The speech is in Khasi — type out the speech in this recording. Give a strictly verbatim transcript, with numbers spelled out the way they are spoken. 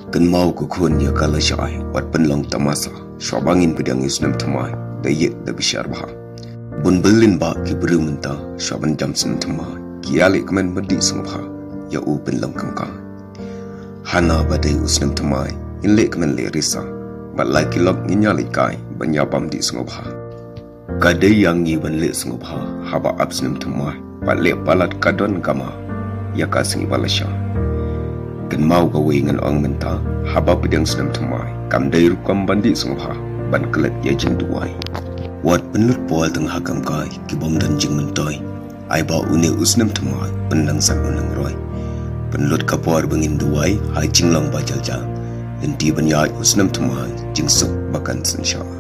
Kynmaw ko khun ïa ka lashai, wat pynlong tamasa. Shuwa ba ngin pdiang ïa u snem thymmai, da ïeit da bishar bha. Bun byllien ba ki briew mynta, shuwa ban jam snem thymmai, ki ïaleh kmen ban dih sngewbha ïa u pynlong kam kai. Hana ba dei u snem thymmai, ngin leh kmen leh risa. Bad la ki lok ngin ïaleh kai ban ïa bam dih sngewbha. Ka dei ïa ngi ban leh sngewbha haba ap snem thymmai, bad leh palat ka don kama ïa ka sngi ba lashai. Kynmaw kawei ngan ong mynta, haba pdiang snem thymmai, kam dei rukom ban dih sngewbha ban klet ïa jingduwai. Wat pynlut por tang ha kam kai ki bym don jingmyntoi. Ai ba une u snem thymmai pynlong san u nang roi. Pynlut ka por ba ngin duwai ha jinglong ba jylliew. Lynti ban ïaid u snem thymmai, jingsuk ba kan synshar.